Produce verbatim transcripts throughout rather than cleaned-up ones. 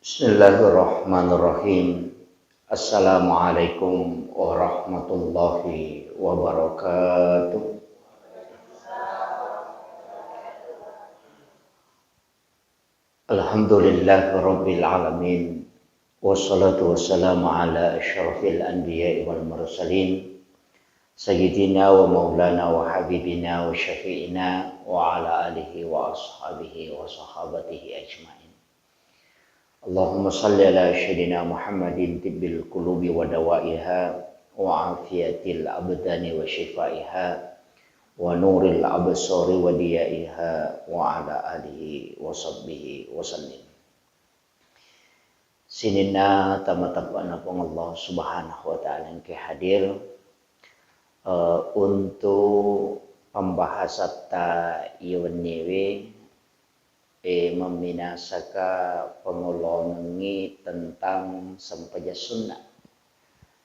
Bismillahirrahmanirrahim. Assalamualaikum warahmatullahi wabarakatuh. Alhamdulillahirabbil alamin. Wassalatu wassalamu ala asyrafil anbiya'i wal mursalin, sayyidina wa maulana wa habibina wa syafi'ina wa ala alihi wa ashabihi wa sahabatihi ajmain. Allahumma salli ala sayyidina Muhammadin tibbil qulubi wa dawaiha wa afiyatil abdani wa shifaiha wa nuril absari wa diyaiha wa ala alihi wa sahbihi wa sallim. Sininna tama-tamana Puang Allah Subhanahu wa Ta'ala engka hadir, eh, untuk pembahasatta iya wenniwe, eh, memminasaka pangolongengngi tentang sempajang sunnah.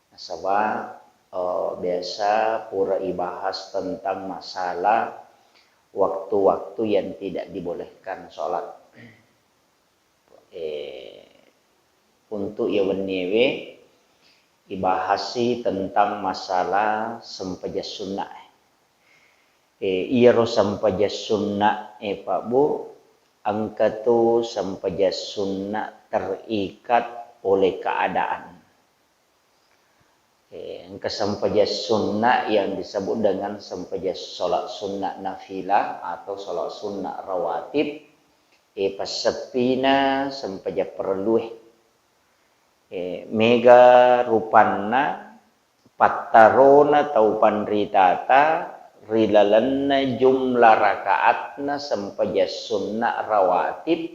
Nasaba, eh, biasa pura ibahas tentang masalah waktu-waktu yang tidak dibolehkan sholat. Eh, untuk iya wenniewe ibahasi tentang masalah sempajang sunnah. Eh, iyaro sempajang sunnah, eh, Pak Bu, engka tu sempajang sunnah terikat oleh keadaan. Eh, engka sempajang sunnah yang disebut dengan sempajang sholat sunnah nafilah atau sholat sunnah rawatib. Eh, passeppina sempajang parellue. Eh, mega rupanna pattarona tau panritata ri lalenna jumlah rakaatna sempajang sunnah rawatib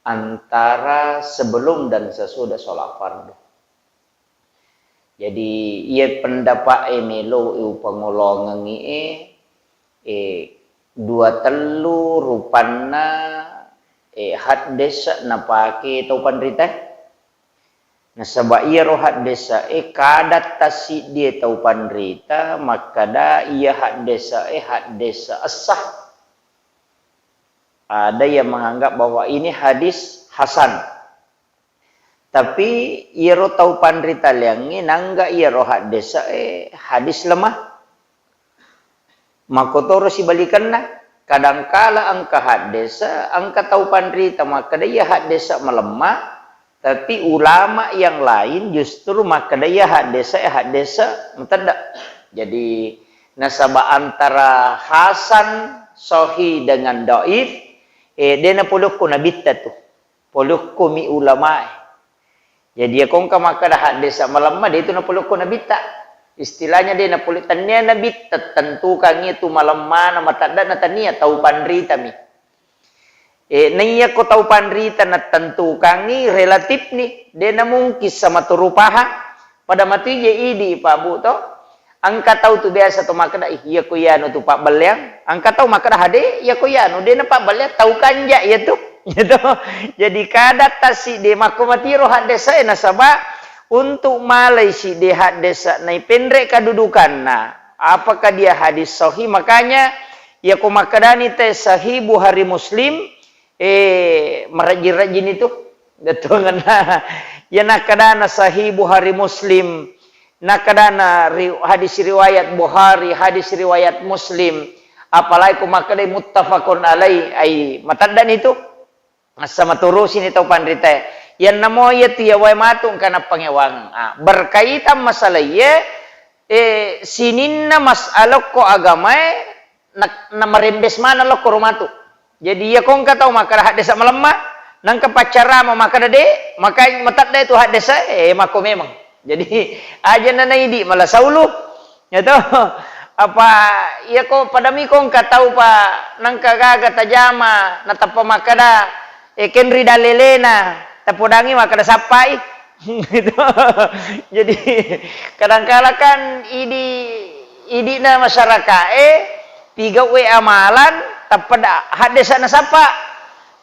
antara sebelum dan sesudah sholat fardu. Jadi, iya pendapat e melo upangolongengi e, eh, dua tellu rupanna, eh, haddesa napake tau panrita. Nasaba iyaro haddesa e kada tassiddie tau panrita makkada iya haddesa e haddesa essah. Ada yang menganggap bahwa ini hadis hasan. Tapi iyaro tau panritaliangnge nangga iyaro haddesa e hadis lemah. Makkotoro sibalikenna, kadangkala engka haddesa, engka tau panrita makkeda iya haddesa malemma, tapi ulama yang lain justru makkeda iya haddesa e haddesa matedda. Jadi nasaba antara hasan, sahih dengan dhaif, eh, de napolokko nabitta tu. Polokkomi ulamae. Jadi, iya ko engka makkeda haddesa malemma, de tu napolokko nabitta. Istilahnya de napolo, tania nabitta tentukangngi tu malemmana, mateddana tania, tau panritami. Eh, naiya ko tau panrita natentukangngi, relatifni, de namungkin sama tu rupaha. Pada matu ije idi, Pak Bu, to? Engka tau tu biasa to makkeda, "Ih, iya ko iyanu tu pabbelleang." Engka tau makkeda, "Hade, iya ko iyanu, de napabbelleang, tau kanja iya tu." Gitu. Jadi kada tassiddi makko matiro haddesa e nasaba untuk malai siddi haddesa naipenre kedudukanna. Apakah dia hadis sahih? Makanya iya ko makkedani te sahih Bukhari Muslim, eh, marajji-rajjini tu. Bettuangenna. Iya nakkadana sahih Bukhari Muslim, nakkadana ri-, hadis riwayat Bukhari, hadis riwayat Muslim, apalagi ko makkedai muttafaqun alai, ai mateddani tu. Massa maturusini tau panritae. Iyanna mo iya tu iya wae matu engka nappangewang. Ah, berkaitan masalah iye, eh, sininna masalah ko agamae, na-, namarembes maneng lokko ro matu. Jadi, iya ko engka tau makkeda haddesa malemma, nangka paccarama makkeda de, maka matedda tu haddesa, eh, makko memang. Jadi, aja nanaidi mala saulu. Ya to? Apa, iya ko padami ko engka tau pa nangka gaga tajama, natappa makkeda, eh, kenri dalelena, tapodangi makkeda sappai. Gitu. Jadi, kadangkala kan idi, idina masyarakae, pigau'e amalan, tappa da-, haddesa nasappa.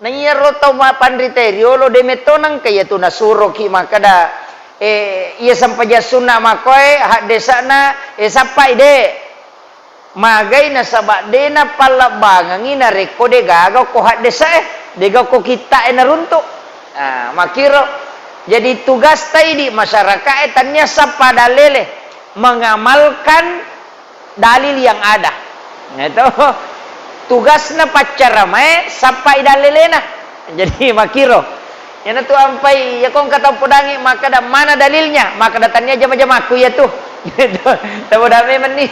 Na iyaro tau ma-, panritae riolo de metto nangka iya tu nasuroki makkeda, eh, iya sempajang sunna makkoe, haddesana, eh, sappai de. Magai nasaba de napallebbangengi narekko de gaga ko haddesa e, de gaga ko kitta e naruntu. Ah, makkiro. Jadi tugasta idi masyarakae tania sappa dalele, mengamalkan dalil yang ada. Itu tugasna paccaramae sappai dalelena. Jadi makkiro. Iyanatu ampai, iyako engka tau podangi makkeda, "Mana dalilnya?" Makkeda, "Tania jama-jamakku iyatu." Gitu. Tau podangi menni.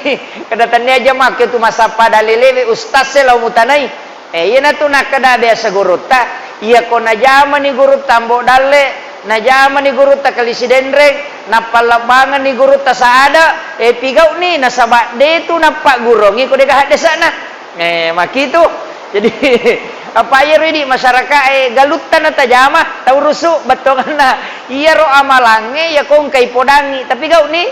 Kada tania jamakku tu massappa dalelewe ustaz e lao mutanai. Eh, iyanatu nakkeda biasa gurutta, iyako najamani gurutta Ambo Dalle, najamani gurutta Kali Sidenreng, nappallebbangenni gurutta Saada, eh, pigau'ni, nasaba de tu nappaggurongi ko dega haddesa'na. Eh, makitu. Jadi, apa iyaro idi masyarakae galutta natajama, taurusu bettuanganna. Iyaro amalangnge iyako engkai podangi, tapi gau'ni.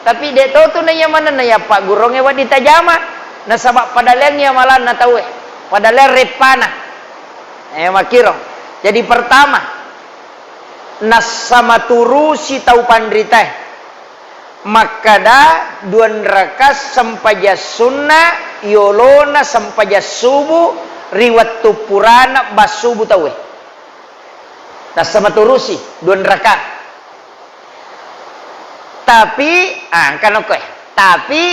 Tapi de to tu naiya manenna iya paggurongnge wedding tajama, nasaba padaleangngi amalanna tauwe, padaleang reppana. Eh, makkiro. Jadi pertama, nassamaturusi tau panritae makkeda duanraka sempajang sunna yolona sempajang subuh ri wettu purana bassubu tauwe. Nassamaturusi duanraka. Tapi, ah, engka nokkoe. Tapi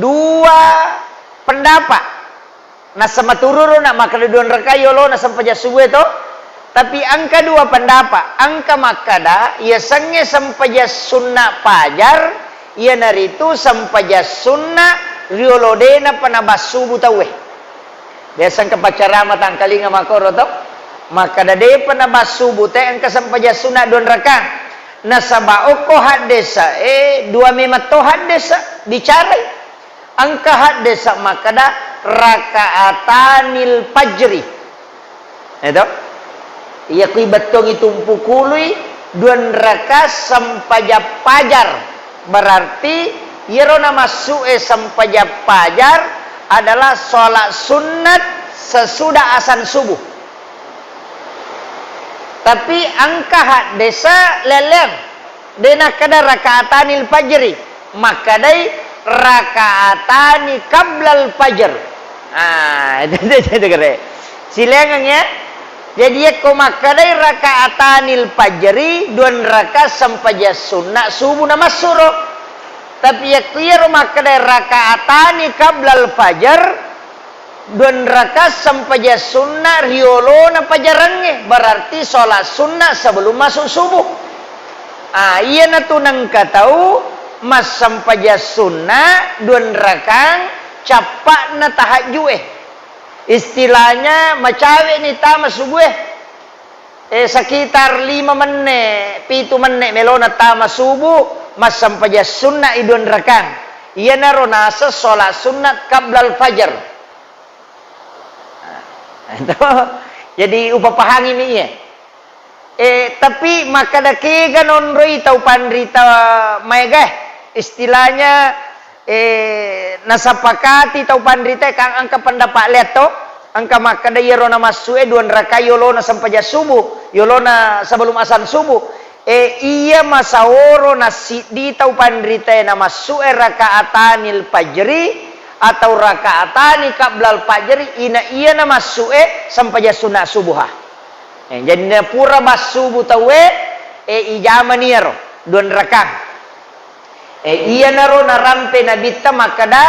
dua pendapat. Nassamatururu'na makkeda duanraka yolona sempajang subuh e to. Tapi engka dua pendapat. Engka makkeda, yasengnge sempajang sunna pajar, iyanaritu sempajang sunna riolo denapa nabassubu tauwe. Biasa engka paccarama tangkalinga makkoro to. Makkeda depa nabassubu te engka sempajang sunna duanraka. Nasaba okko haddesa e dua memang to haddesa bicarai. Engka haddesa makkeda rakaatanil fajri. Eto? Iya kui bettongi tumpukului duanraka sempajang pajar. Berarti iyaro namassu'e sempajang pajar adalah sholat sunnat sesudah asan subuh. Tapi engka haddesa leleng. De nakkeda rakaatanil fajri, makkedai rakaatani qablal fajr. Ah, itu, itu, itu kere. Silengeng ya. Jadi yakko makkedai rakaatanil fajri, duanraka sempajang sunna subuh namassuro. Tapi yakko iyaro makkedai rakaatani qablal fajr, duanraka sempajang sunna riolona pajarangnge, berarti sholat sunna sebelum masuk subuh. Ah, iyanatu nengka tau massempajang sunna duanrakang cappa'na tahajju'e. Istilahnya macawe'ni tama subuh e. Eh, sekitar lima menne, pitu menne melona tama subuh, massempajang sunna i duanrakang. Iyanaro naseng sholat sunnat qablal fajr. Nah, itu. Jadi, upapahangi mi iya. Eh, tapi makkeda kega nonroi tau panrita maega, istilahnya, eh, nasapakati tau panrita kan engka pendapat lea to, engka makkeda iyaro namassu e duanrakai yolona sempajang subuh, yolona sebelum asan subuh. E, iya masaworo nassiddi tau panritae namassu'e rakaatanil fajri atau rakaatani qablal fajri, ina iya namassu'e sempajang sunna subuha. E, jadi napura bassubu tauwe, e, ijamani iyaro duanrakang. E, iyanaro narampe Nabitta makkeda,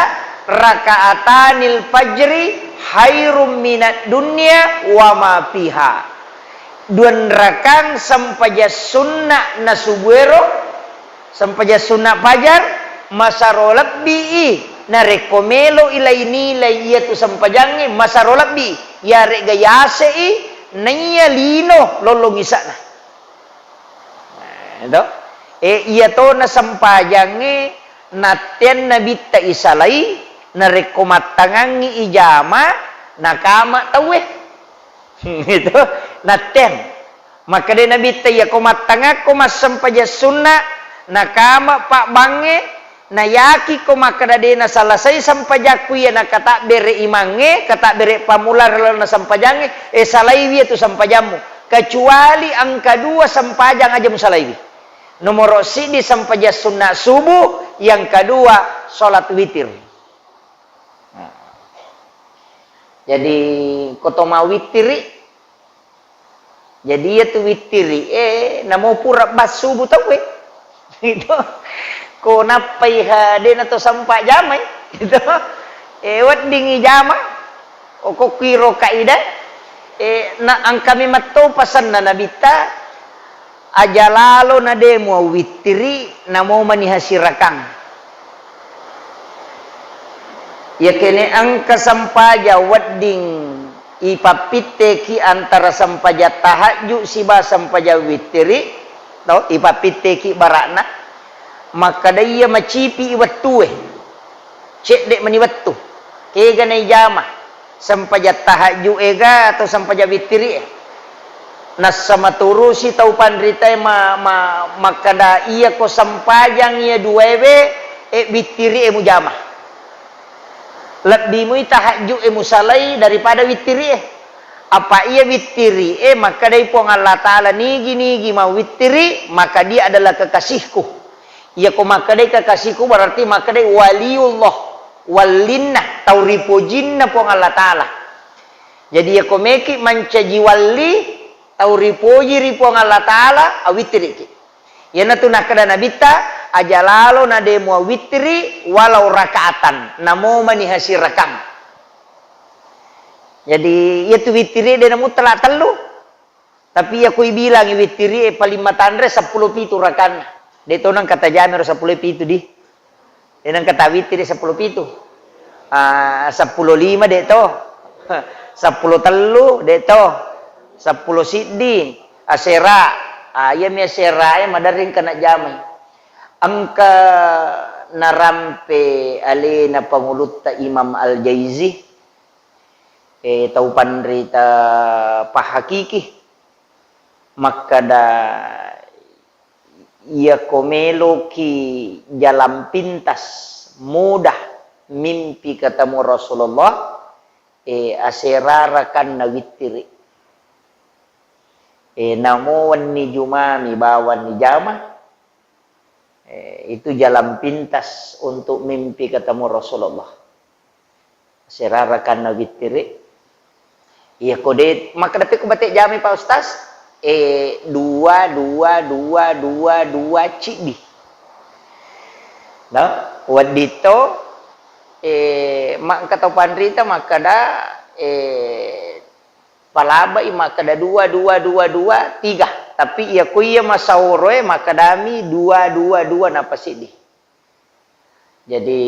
"Rakaatanil fajri khairum minad dunya wa ma fiha." Duanrakang sempajang sunna na subuero, sempajang sunna fajar, masaro lebbii narekko melo ilai-nilai iyatu sempajangnge, masaro lebbii, iyare'ga yasei naiya lino lollong isa'na. Nah, to. E, iyatona sempajangnge natteang Nabitta isalai, narekko mattangangngi ijama, nakama tauwe. Itu, natteang. Makkeda Nabitta, "Iyako mattangakko massempajang sunna, nakama pabbangnge, nayakiko makkeda de nasalasai sempajakku iya nakatabbere imangnge, katabbere pammula ri lalenna sempajangnge, e, salaiwi iyatu sempajammu. Kecuali engka dua sempajang aja musalaiwi. Nomoro siddi sempajang sunna subuh, yang kedua sholat witir." Nah. Jadi, ko to mawittiri, Jadi iyatu wittiri e namo pura bassubu tauwe. Itu ko nappai ha de na to sempa jamai. Itu e weddingi jama. Okokiro kaidah e na angkami matto pasanna nabitta. Aja lalo na de muawittiri namo maniha sirakang. Yakene engka sempajang wedding ipappitteki antara sempajang tahajju siba sempajang wittiri, to, ipappitteki bara'na, makkada iya macipi wettue, cedde mani wettu, kega naijama, sempajang tahajju ega atau sempajang wittiri e. Nassa maturusi tau panritae ma-, ma-, makkada, iyako sempajang iya duaewe, e, wittiri e mujama. Lebbi mui tahajju e musalai daripada wittiri e. Apa iya wittiri e makkadai Puang Allah Ta'ala, "Nigi-nigi mawwittiri, maka dia adalah kekasihku." Iyako makkadai kekasihku berarti makkadai waliullah, wallinna, tau ripojinna Puang Allah Ta'ala. Jadi, iyako meki mancaji walli, tau ripoji ri Puang Allah Ta'ala, awittiriki. Iyanatu nakkeda Nabitta, "Aja lalo na de muawittiri walau rakaatan, namo maniha sirakang." Jadi, iyatu wittiri de namuttala tellu. Tapi iyako ibilangi wittiri e paling matanre seppulo pitu rakanna. De to nengka tajami ro seppulo pitu di. De nengka tawittiri seppulo pitu. Ah, seppulo lima de to. Seppulo tellu de to. Seppulo siddi. Asera. Ah, iyami asera e maderri engka najamai. Engka narampe alena pangulutta Imam Al-Jaizi. Eh, tau panrita pahakiki makkada, iyako meloki jalan pintas, mudah mimpi ketemu Rasulullah, eh, aserarakanna wittiri. Eh, namo wenni jumami bawang nijama, eh, itu jalan pintas untuk mimpi ketemu Rasulullah. Serarakanna wittiri. Iya, ko de makkeda pekko bate jamai, Pak Ustaz, eh, dua, dua, dua, dua, dua, ciddi. No? Wedditto, eh, ma-, engka tau panrita makkeda, eh, palabai makkeda dua, dua, dua, dua, tiga. Tapi iya ko iya masaoroe makkedami dua, dua, dua, nappa siddi. Jadi,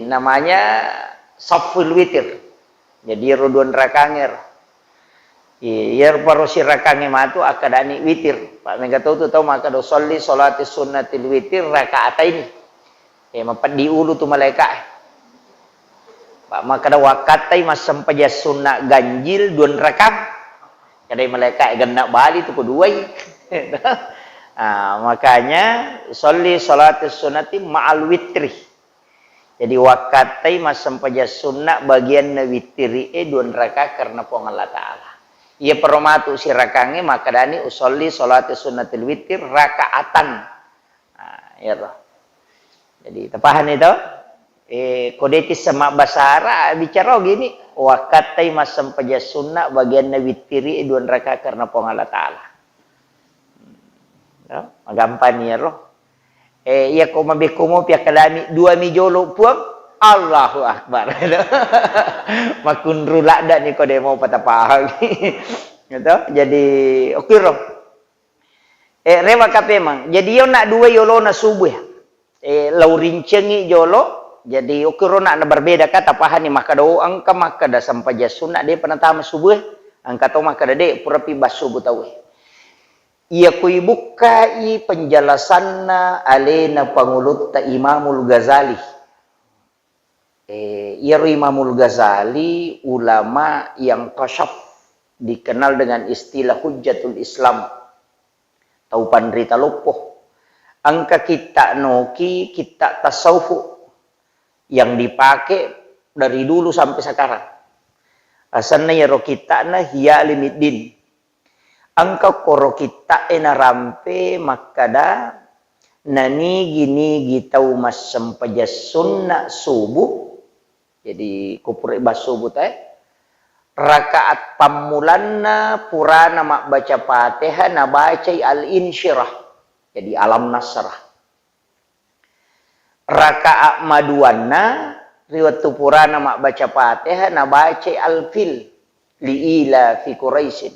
namanya saful witir. Jadi, iyaro dua rakangngero. I-, iyaro paro sirakangnge matu akkedani witir. Pa mega to tu tau makkeda, "Sholli sholati sunnatil witir rakaataini." Eh, mapeddi ulu tu malaika e. Pa makkeda, "Wakkattai massempajang sunna ganjil dua rakang." Kadai malaika e, "Genna bali tu ko duai." Ah, makanya, "Sholli sholati sunnati ma'al witri." Jadi, wakkattai massempajang sunna bagianna wittiri e dua raka karena Puang Allah Ta'ala. Iya paro matu sirakangnge makkedani, "Usolli sholati sunnatil witir rakaatan." Nah, iyaro. Jadi, tapahani to? Eh, ko de tisseng mabbasa Arab, bicara gini, "Wakkattai massempajang sunna bagianna wittiri e dua raka karena Puang Allah Ta'ala." Ya, magampang ni iyaro. Eh, iya ko mabekko mopi akkalami, "Dua mi jolo, Puang." Allahu Akbar. Makkunru ladda ni ko de mopa tapahang. Gitu. Jadi, oke ro. Eh, rewa kapemang. Jadi, iyo nak dua yolona subuh ya. Eh, lau rincengi jolo. Jadi, oke ro nak na berbeda kata pahani makkeda, "Oh, engka makkeda sempajang sunna de pa natama subuh." Engka to makkeda, "De, purapi bassubu tau." Iya ko ibukkai penjelasanna alena pangulutta Imamul Ghazali. Eh, iyaro Imamul Ghazali ulama yang kasyaf, dikenal dengan istilah Hujjatul Islam. Tau panrita loppo. Engka kitta noki, kitta tasawuf yang dipakai dari dulu sampai sekarang. Asenna iyaro kitta'na Ihya Ulumuddin. Engka koro kitta'e narampe makkeda, nanigi-nigi tau massempajang sunna subuh, jadi ko pura ibassubu tae, Rakaat pammulanna purana mabbaca Fatihah nabacai Al-Insyirah. Jadi Alam Nasrah. Rakaat maduanna ri wettu purana mabbaca Fatihah nabacai Al-Fil, li ila fi Quraisyin.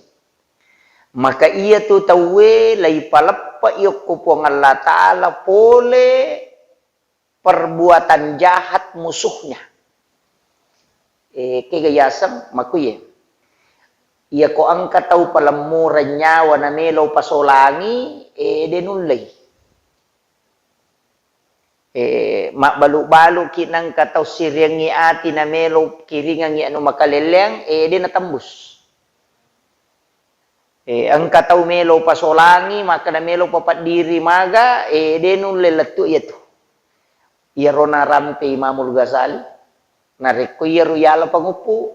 Maka iyatu tauwe laipaleppe'i okko Puang Allah Ta'ala pole perbuatan jahat musuhnya. Eh, kega yaseng makuye. Iyako engka tau palemmureng nyawa namelo pasolangi, eh, de nullei. Eh, mabbalu-baluki nengka tau siriangngi ati namelo kiringangngi anu makalelleang, eh, de natembus. Eh, engka tau melo pasolangi, makkeda melo papaddiri maga, eh, de nulle lettu iyatu. Iyaro narampe Imamul Ghazali. Narekko iyaro yala panguppu.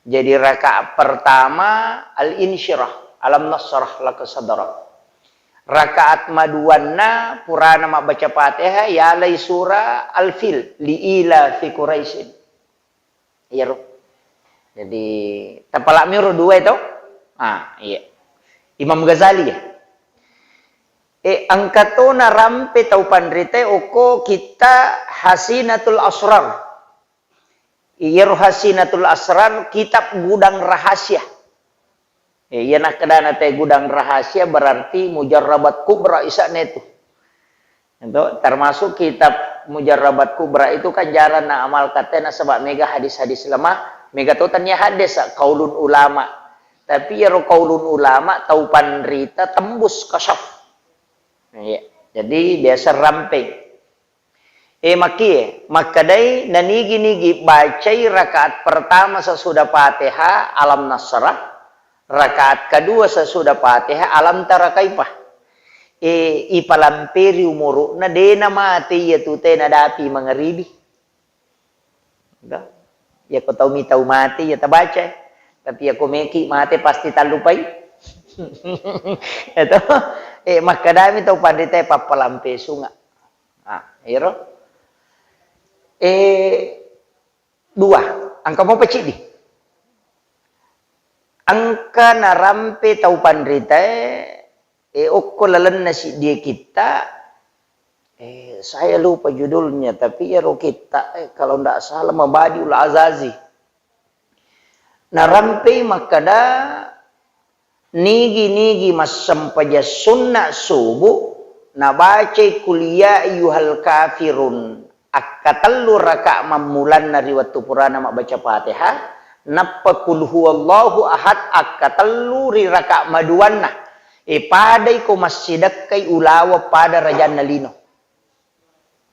Jadi rakaat pertama Al-Insyirah, Alam Nasrah laka sadrak. Rakaat maduanna purana mabbaca Fatihah, yalai surah Al-Fil, li ila fi Quraisyin. Iyaro. Jadi, tapala'mi ro dua itu. Ah, iya. Imam Ghazali ya. Eh, engka to narampe tau panrita okko kitta Hasinatul Asrar. Iyaro Hasinatul Asrar kitab gudang rahasia. Eh, iya nakkedana te gudang rahasia berarti mujarrabat kubra isa'na itu. Itu termasuk kitab Mujarrabat Kubra itu kan jarang na amal katena sebab mega hadis-hadis lemah, mega to tania hadis qaulun ulama. Tapi iyaro qaulun ulama tau panrita tembus kasyaf. Iya. Jadi biasa rampeng. Eh, makkie, makkedai nanigi-nigi bacai rakaat pertama sesudah Fatihah Alam Nasrah, rakaat kedua sesudah Fatihah Alam Tara Kaifah. Eh, ipalamperi umuru'na, dena mate iyatu te nadapi mangaribi. Iyako tau mi tau mate iya tabaca. Tapi iyako meki mate pasti tallupai. Itu. Eh, makkedami tau panrita pappalampe sunga. Ah, ero. Eh, dua. Engka mopa ciddi. Engka narampe tau panritae, eh, okko lalenna siddie kitta, eh, saya lupa judulnya, tapi iyaro kitta, eh, kalau ndak salah Mabadiul Azazi. Narampei makkeda, nigi-nigi massempajang sunna subu, nabacai Qul ya ayyuhal kafirun akkatellu raka mammulanna ri wettu purana mabbaca Fatihah, nappa Qul huwallahu ahad akkatellu ri raka maduanna. E, padai ko massidekkai ulaweng pada rajanna lino.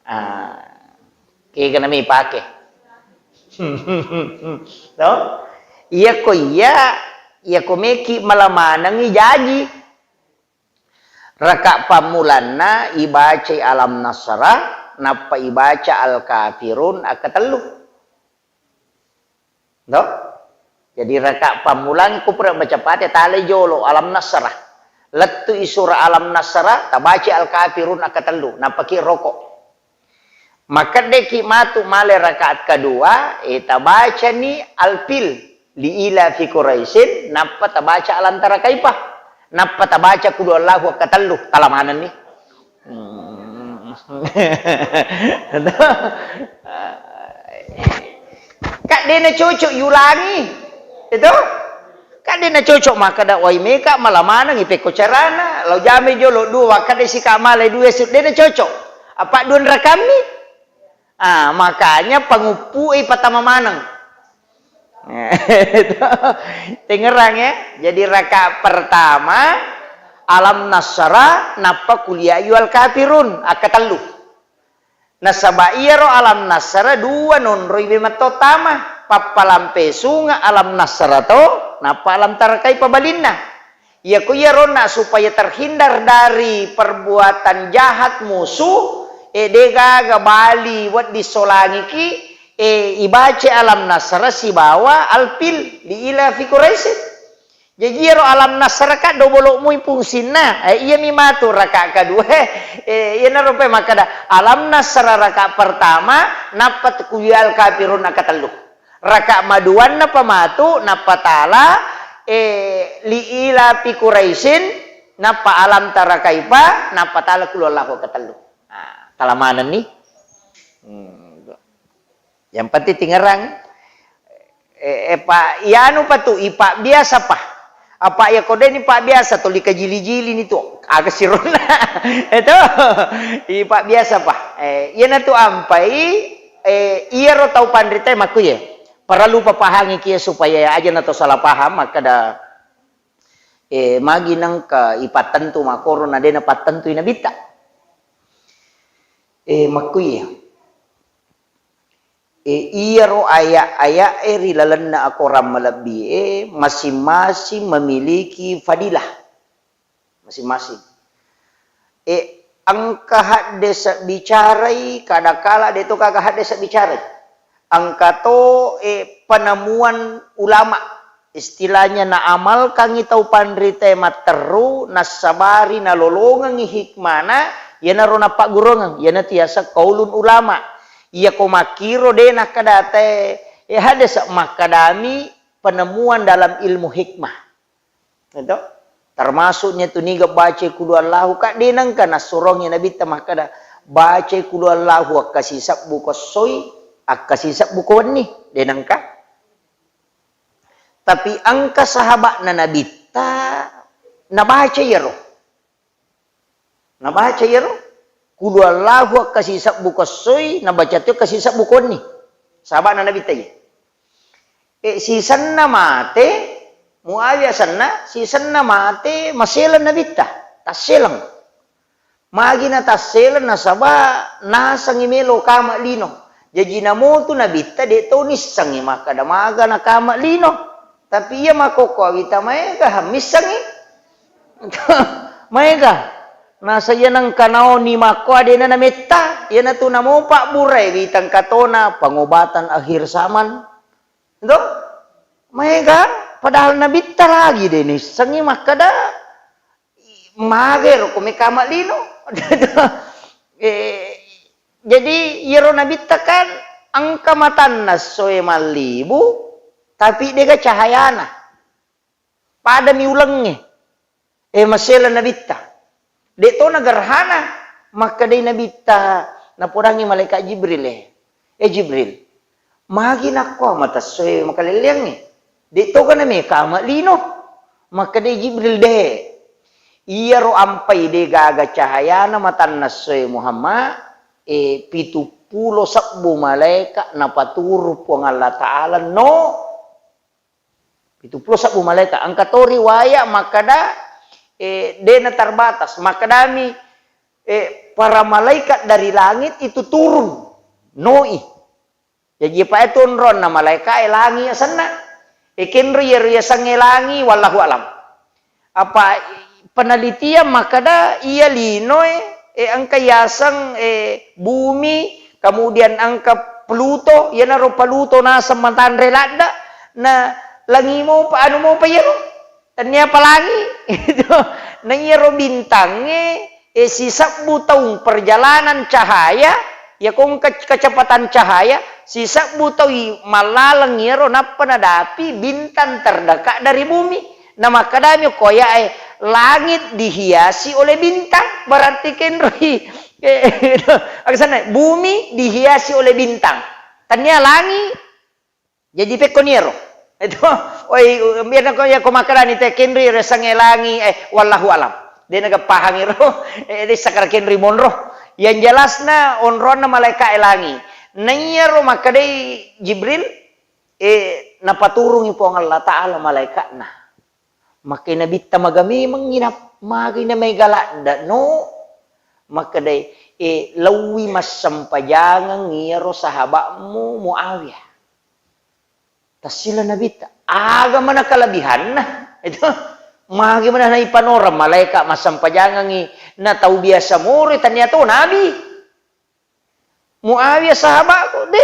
Ah, kega nami pake. To? Iyako iya, iyako meki mala manengi jaji. Raka pammulanna ibacai Alam Nasrah, nappa ibaca Al-Kafirun akkatellu. To? Jadi raka pammulang kupra baca Fatihah, talai jolo Alam Nasrah. Lettui surah Alam Nasrah, tabaca Al-Kafirun akkatellu, nappaki roko. Makkeddeki matu male rakaat kedua, eh, tabacani Al-Fil, li ila fi Quraisyin, nappa tabaca Alam Tara Kaifah, nappa tabaca Qul huwallahu akkatellu, tala manenni. Hmm. Kak dena cocok yulangi. Itu? Kan dena cocok makkeda wai meka mala maneng ipekko carana, lao jamai jolo dua, wakkeda sika male dua su, dena cocok. Apa dua rakammi? Ah, makanya panguppu i patama maneng. Tengerang ya. Jadi rakaat pertama Alam Nasrah, nappa Qul ya ayyuhal kafirun, akkatellu. Nasaba iyaro Alam Nasrah dua nonroi be metto tama, pappalampe sunga Alam Nasrah to, nappa Alam Tara Kaifah balinna. Iyako iyaronna supaya terhindar dari perbuatan jahat musuh, e, degaga bali wedding solangiki, e, ibaca Alam Nasrah sibawa Al-Fil li ila fi Quraisyin. Jaji iyaro Alam Nasrah ka dobolo mui fungsinna. Eh, iyami matu raka kedua. Eh, iyanaro pe makkeda Alam Nasrah raka pertama, nappa Qul ya ayyuhal kafirun raka tellu. Raka maduanna pa matu, nappa tala, eh, li ila fi Quraisyin, nappa alam tara kaifa, nappa tala qul huwallahu katellu. Nah, tala manenni. Hmm. Yang penting tingerang. Eh, eh, pa, ianu pa tu, ipabbiasa pa. Apa iya ko deni pabbiasa tuli kajili-jili ni tu. Aga sironna. Itu. Ipabbiasa pa. Eh, iyana tu ampai, eh, iyaro tau panrita makkuye. Parallu papahangi kia supaya aja na to salah paham, makkada, eh, magi nangka ipattentu makkoro na dena pattentui nabitta. Eh, makkuye. E, iyaro aya-ayae ri lalenna akorang malebbi'e masing-masing memiliki fadilah. Masing-masing. E, engka haddese bicarai, kadakala de to gaga haddese bicarai. Engka to, e, penemuan ulama. Istilahnya naamalkangngi tau panritae matteru, nassabari nalolongengngi hikmana, iyanaro nappagguruangeng, iyanatu yaseng qaulun ulama. Iyako makkiro de nakkadatae, eh, hadese, makkadami penemuan dalam ilmu hikmah. Itu termasuknya tu niga baca qul huwallahu, ka de nengka nassurongi nabitta makkada, baca qul huwallahu akkasisebbu ko essoi, akkasisebbu ko wenni, de nengka. Tapi engka sahaba'na nabitta nabaca iyaro. Nabaca iyaro. Qul huwallahu akkasisebbu ko essoi, nabaca to akkasisebbu ko wenni. Sahaba'na nabitta iya. E, sisenna mate, Muawiyah senna, sisenna mate, maseleng nabitta. Tasseleng. Magi natasseleng nasaba nasengngi melo kama lino. Jaji namotu nabitta de to nissengngi makkada maga nakama lino. Tapi iya makkokko awita maega missengngi. Maega. Nasa iya nengka naoni makko adena nametta, iyanatu namo pabburai witang katona pengobatan akhir zaman. Itu? Maega, padahal nabitta lagi de nissengngi makkada, magero ko mekama lino. Eh, jadi iyaro nabitta kan engka matanna essoe mallibu, tapi dega cahayana. Padami ulengnge. Eh, masela nabitta. De to nagerhana, makkedai nabitta, napodangi malaikat Jibril, eh, "Eh, Jibril, magi nakko mata essoe makalelleangnge? De to kana mekama lino?" Makkedai Jibril, "De. Iyaro ampai de gaga cahayana matanna essoe Muhammad, eh, pitu pulo sebbu malaika napaturung Puang Allah Ta'ala no." Pitu pulo sebbu malaika. Engka to riwaya makkada, eh, dena terbatas. Makkedami, eh, para malaikat dari langit itu turun. Noi. Jaji, pa itu onronna malaika e langi asenna. E, kenro iyaro yasengnge langi, wallahu alam. Apa penelitian makkada iya linoe, eh, engka yaseng, eh, bumi, kemudian engka Pluto, iyanaro Pluto naseng matanre ladde, na langi mopa, anu mopa iyaro, tennia pa langi. Itu. Na iyaro bintangnge, eh, sisebbu taung perjalanan cahaya, iya ko engka kecepatan cahaya, sisebbu taui mallaleng iyaro nappa nadapi bintang terdekat dari bumi. Namakkadami okko aya'e, "Langit dihiasi oleh bintang," berarti kenroi. Eh, itu. Aksanna, bumi dihiasi oleh bintang. Tania langi, jadi pekkoni ero. Itu, oi, biar ko ya ko makkedani te kenroi resangnge langi, eh, wallahu alam. De naga pahang ero, eh, de sakara kenroi monro. Yang jelasna onronna malaika e langi. Naiyaro makkedai Jibril, eh, napaturungi Puang Allah Ta'ala malaikatna. Makkedai nabitta, "Maga memengngi na-, magi na mega ladde no?" Makkedai, "Eh, laowi massempajangeng iyaro sahabatmu Muawiyah." Tassila nabitta, "Aga mana kelebihanna?" Itu, magi mana naipanoreng malaika massempajangengngi na tau biasa moroi, tania to nabi. Muawiyah sahabatku, de,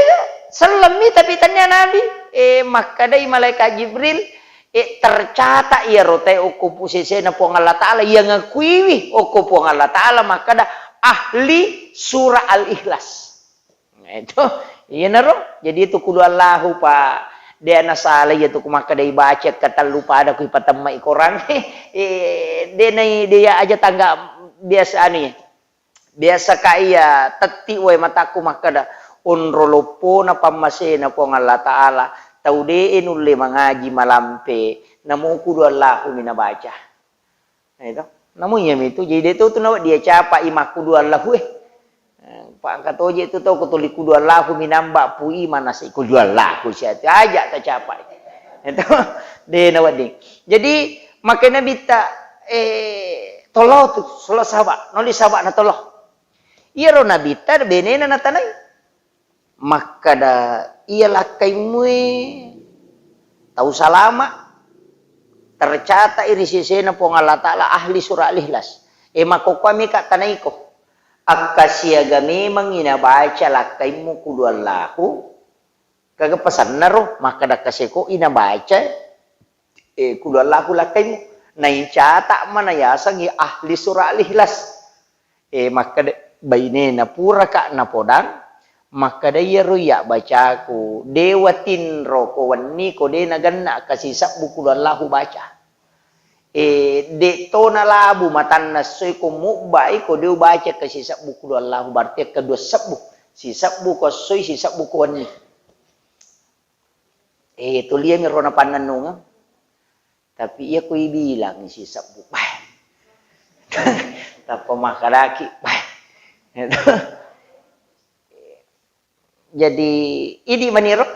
sellemmi tapi tania nabi. Eh, makkedai malaikat Jibril, eh, tercatat iyaro tae okko pusesena Puang Allah Ta'ala, iya ngakuiwi okko Puang Allah Ta'ala makkeda ahli surah Al-Ikhlas. Nah, itu, Iyanaro, jadi itu kudu Allahu pa, de' nasala iya tu ku makkeda ibaca katellu pada ku ipatemmai Korang. Eh, de' nai, de' iya aja tangga biasa anu ya. Biasa ka iya tetti wae matakku makkeda, onro loppona pammasena Puang Allah Ta'ala, tau de' nulle mangaji malampe, namo kudu Allahu mi nabaca. Eh, to. Namu iya mitu, jadi de' to tu nawa dia capa i makkudu Allahu, eh. Eh, pa engka toje tu tau ko tuli kudu Allahu minamba pui manase kudu Allahu sia tu aja ta capa. Eh, to. De' nawedding. Jadi, makkeda Nabitta, eh, tolo tu, solo saba, noli saba na tolo. Iyaro Nabitta benena natanai. Makkeda, iya lakkaimue tau salama, tercatat i ri sesena Puang Allah Ta'ala ahli surah Al-Ikhlas. E, makkokkoe mika tanaiko. Akkasiaga memangngi nabaca lakkaimmu kudu Allahu, kaga pasanna ro, makkeda kaseko i nabaca, eh, kudu Allahu lakkaimmu. Naicata mana yasengngi ahli surah Al-Ikhlas. Eh, makkeda bainena puraka napodang, makkeda iyaro iya bacaku, de' watinro ko wenni ko de' nagenna kasisebbu kudu Allahu baca. Eh, de' to nalabu matanna essoi ko mubbai ko de' ubaca kasisebbu kudu Allahu, berarti kedua sebbu. Sisebbu ko essoi, sisebbu ko wenni. Eh, tuliami ro napannennungeng. Tapi iya ko ibilang sisebbu, bah. Tappa makkedaki, bah. Jadi, idi maniro,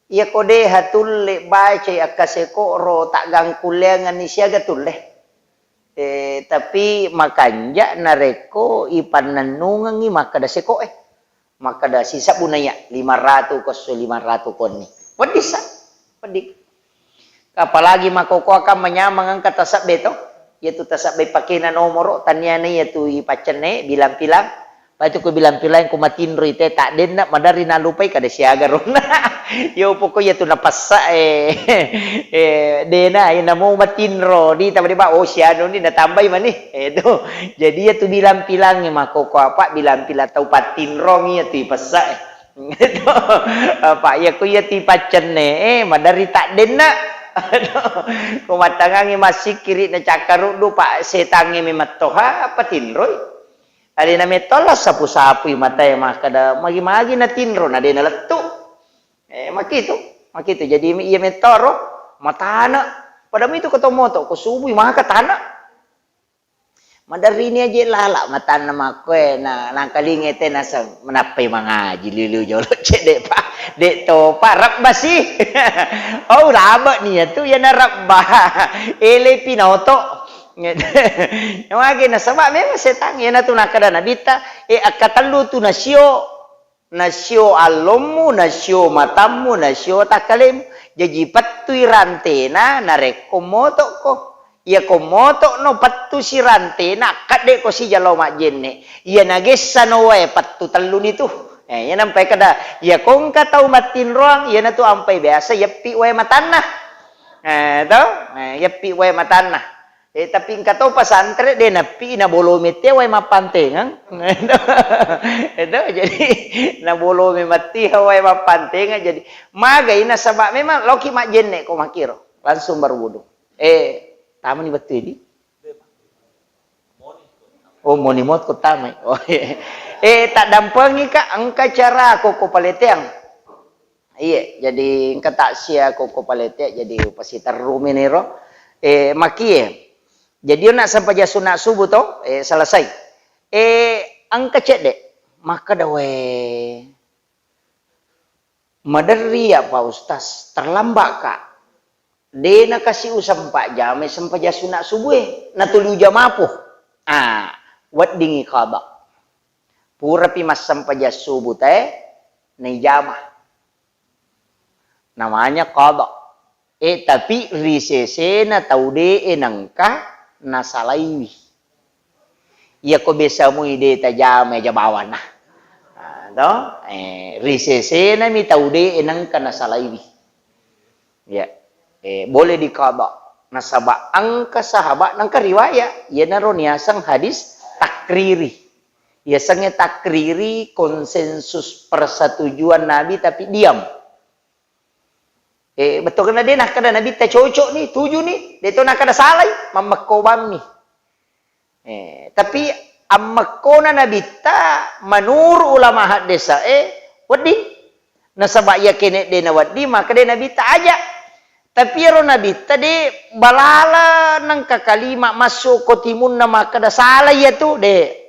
iya ko de' hatulle bacai akkasekoro taggangkulleangenni siaga tulle. Eh, tapi makanja narekko ipannennungengngi makkeda sekoe. Makkeda sisebbu naiya, lima ratu ko esso, lima ratu ko wenni. Wedding sa? Wedding. Apalagi makkokkoe kan manyameng engka tasebbe to. Iyatu tasebbe pakena nomoro, taniana iyatu ipaccenne, bilang-pilang. Paitu ko bilang-pilang ko matinroi te, taddenna maderri nalupai kada siaga ronna. Yo pokok iyatu napessa, eh, eh, dena, eh, namo matinro, di taba deba, oh, sianu ni natambai mani. Eh, tu. Jadi iyatu bilang-pilangnge makkokkoe apa, bilang-pilang tau pattinrong iyatu ipessa, eh. Apa iya ko iya tipaccenne, eh, maderri taddenna. Ko mattangangi massikkiri na cakkaruddu, pa setangnge memettoha, apa tinroi. Alena metto la sapu-sapui matae makkeda, magi-magi natinro, na de nalettu. Eh, makitu, makitu. Jadi iya mettoro, matana. Pada mitu ko to moto, ko subui maka tana. Maderrini aje lala matanna makkoe na, nangkalinga te naseng, menappai mangaji liu-liu jolo cedde pa, de topa rebba si. Oh, rabe ni iyatu, iyana rebba. Ele pinoto. Magi nasaba memang setang, iyana tu nakkeda Nabitta, e, akkatellu tu nasio. Nasio allommu, nasio matammu, nasio takkalemu. Jaji pettui rantena narekko motokko. Iyako motokno pettusi rantena, akkaddeko sijalo majjenne. Iya nagessano wae pettu telluni tu. Eh, iya nampai kada, iyako engka tau mattinroang, iyanatu ampai biasa yeppi wae matanna. Eh, to? Eh, yeppi wae matanna. Eh, tapi engka to pesantren de nappi nabolome te wae mappantengeng. Edo, jadi nabolome matti wae mappantengeng. Jadi magai nasaba memang loki majjenne ko makkiro. Langsung berwudu. Eh, tamani bettu di? Oh, moni mot ko tamai. Oh, iya. Eh, tak dampengi ka engka cara ko ko paleteang. Iye, jadi engka taksia ko, ko palete, jadi upasiterru mi niro. Eh, makie. Jadi ona sempajang sunat subuh to, eh, selesai. Eh, engka cedde. Makkeda we. Maderri ya Pak Ustaz, terlambat ka. De nakasi usempajang sempajang sunat subuh e. Natuli ujamapu. Ah, weddingi qada. Purapi massempajang subuh tae, naijama. Namanya qada. Eh, tapi ri sesena tau de e nengka nasalaiwi. Iyako biasa mui de tajama aja bawana. Ah, to? Eh, ri sesena mi tau de e nengka nasalaiwi. Ya. Eh, boleh diqada. Nasaba engka sahabat nengka riwayat, iyanaro niaseng hadis takriri. Yasengnge takriri konsensus persetujuan Nabi tapi diam. Eh, bettukenna de' nakkeda Nabitta cocok ni, tuju ni, de' to nakkeda salai, mammekko bammi. Eh, tapi ammekkona Nabitta menurut ulama haddesa e wedding. Nasaba' iya kene de' nawedding, maka de' Nabitta aja. Tapi ero Nabitta de' balala nengka kalima masuk ko timunna makkeda salai iya tu, de'.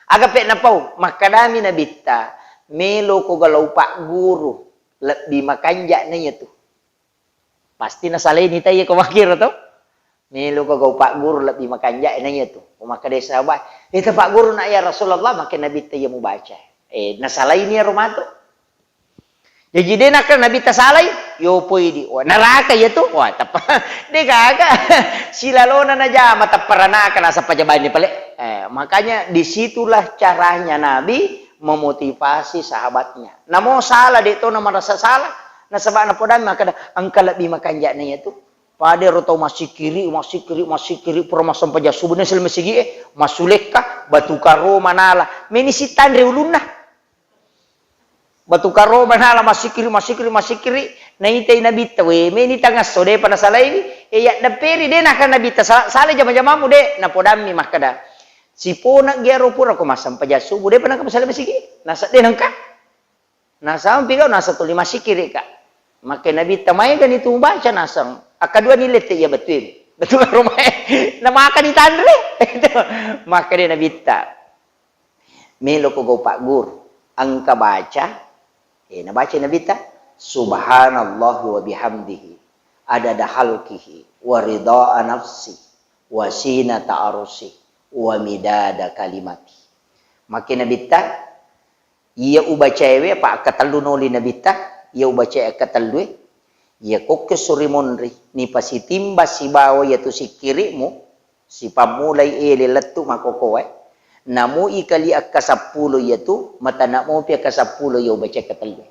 Aga pe' napau, makkedami Nabitta, "Melo ko galau pagguru, lebbi makanja' na iya tu." Pasti nasalai ni taiya ko makkiro to. "Melo ko gau pagguru, lebbi makanja' na iya tu." Ko makkeda sahabat, "Eh, ta pagguru na ya Rasulullah," makke Nabitta iya mubaca. Eh, nasalai ni ero matu. Jaji de' nakkeda Nabitta salai, yo poi di. Wah, neraka iya tu. Wah, teppa. De' gaga. Silalona najama teppa ranaka nasappa jabanni pale. Eh, makanya disitulah caranya Nabi memotivasi sahabatnya. Namo salah de' to na marasa salah. Nasaba' napodang makkeda engka lebbi makanja' na iya tu. Pada ro tau massikiri, massikiri, massikiri, pura massempajang subuh, na selama sigi e, massulekka, batu karo manala. Meni sitanre ulunna. Batu karo manala massikiri, massikiri, massikiri, naitai Nabitta, we, meni tangasso, de'pa nasalaiwi, e, yaddepperi, de' naka Nabitta, sa-, salai jama-jamamu, de', napodammi makkeda, "Sipona giaro pura ko massempajang subuh, de'pa naka masalai masigi, nasa de' nengka." Nasampi kau nasa tuli massikiri ka. Makke Nabitta maegani tu baca nasang. Akkadua ni lette iya bettuin. Betul karo mae. Namakani tanre. Makkeda Nabitta. Melo ko gau pagguru. Engka baca. Eh, nabaca Nabitta. Subhanallah wa bihamdihi. Adada halkihi. Wa ridha nafsi. Wa sinata arsi. Wa midada kalimati. Makke Nabitta. Iya ubacaewe, apa akkatellu noli Nabitta, iya ubacae akkatellue, iya kokke suri monri, nipasitimba sibawa iyatu sikkiri'mu, sipammulai ele lettu makokoe, namu ikali akkasappulo iyatu, matana mopi akkasappulo iya ubacae akkatellue.